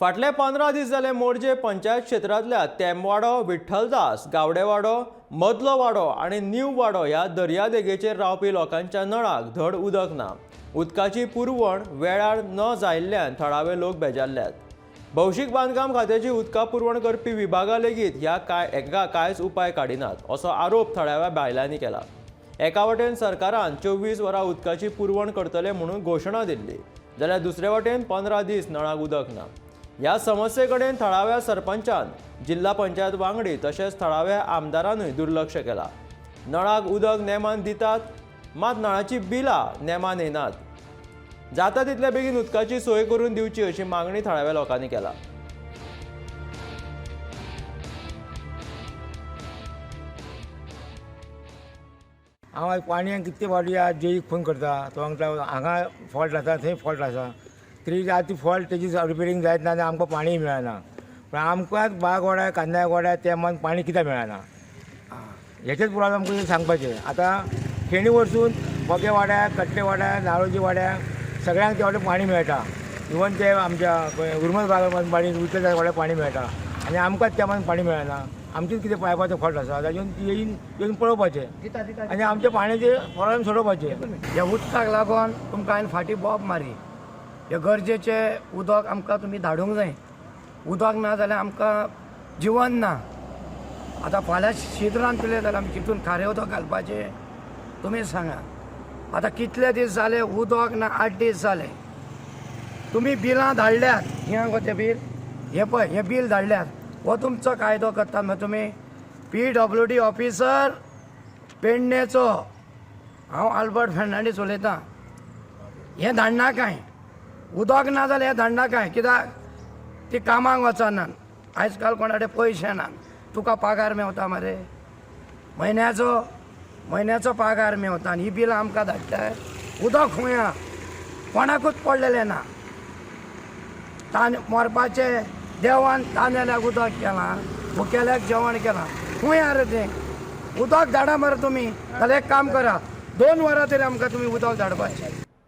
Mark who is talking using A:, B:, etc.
A: फाटले 15 दीस जाले मोरजे पंचायत क्षेत्रांतल्या तेमवाडो, विठ्ठलदास, गावडेवाडो, मदलो वाडो आनी नीव वाडो ह्या दर्यादेगेचेर रावपी लोकांच्या नळाक धड उदक ना. उदकाची पुरवण वेळार न जायिल्ल्यान थळावे लोक बेजारल्यात. भौशीक बांदकाम खात्याची उदका पुरवण करपी विभागा लेगीत ह्या काय एका कांयच उपाय काडिनात असो आरोप थळाव्या बायलांनी केला. एका वटेन सरकारान 24 वरां उदकाची पुरवण करतले म्हणून घोशणा दिल्ली, जाल्यार दुसरे वटेन 15 दीस नळाक उदक ना. ह्या समस्ये कडेन थळाव्या सरपंचान, जिल्हा पंचायत वांगडी तशेंच थळाव्या आमदारानूय दुर्लक्ष केलां. नळाक उदक नेमान दितात, मात नळाची बिलां नेमान येनात. जाता तितले बेगीन उदकाची सोय करून दिवची अशी मागणी थळाव्या लोकांनी केला.
B: हांव पाणयान कितले फावटी आज जेईक फोन करता, तो सांगता हांगा फॉल्ट आसा, थंय फॉल्ट आसा, तरी आज ती फॉल्ट तेजी रिपेरींग जायत ना आनी आमकां पाणीय मेळना. पूण आमकांच बागवाड्या कांद्यावाड्या तेमान पाणी कित्याक मेळना हेचेच पुरावे आमकां सांगपाचें. आतां फेणी वरसून बोगेवाड्या, कट्टेवाड्या, नारोजी वाड्या सगळ्यांक ते वाटेन पाणी मेळटा. इवन ते आमच्या उर्मल बागा पाणी, विठ्ठल वाड्यार पाणी मेळटा आनी आमकांच तेमान पाणी मेळना. आमचेच कितें पायपाचो फॉल्ट आसा ताजेर येवन पळोवपाचें आनी आमच्या पाण्याचे प्रॉब्लेम सोडोवपाचे.
C: ह्या उदकाक लागून तुमकां हांवें फाटीं बोब मारी. हे गरजेचें उदक आमकां तुमी धाडूंक जाय. उदक ना जाल्यार आमकां जिवन ना. आतां फाल्यां शीत रांदतले जाल्यार आमी तितून खारें उदक घालपाचें, तुमी सांगा. आतां कितले दीस जाले उदक ना, 8 दीस जाले. तुमी बिलां धाडल्यात, हें गो तें बील, हें पळय, हें बील धाडल्यात. हो तुमचो कायदो करता मरे तुमी. PWD officer पेडणेचो हांव आल्बर्ट फर्नांडीस उलयतां. हें धाडना कांय, उदक ना जाल्यार हें धाडना कांय, कित्याक ती कामाक वचनात. आयज काल कोणा कडेन पयशे ना. तुका पगार मेवता मरे, म्हयन्याचो पगार मेवता आनी ही बिलां आमकां धाडटाय. उदक खंय आहा, कोणाकूच पडलेलें ना. तान मरपाचें देवान तानेल्याक उदक केलां, भुकेल्याक जेवण केलां. खंय आहा रे तें उदक धाडा मरे तुमी. जाल्यार एक काम करा, 2 वरां तरी आमकां तुमी उदक धाडपाचें.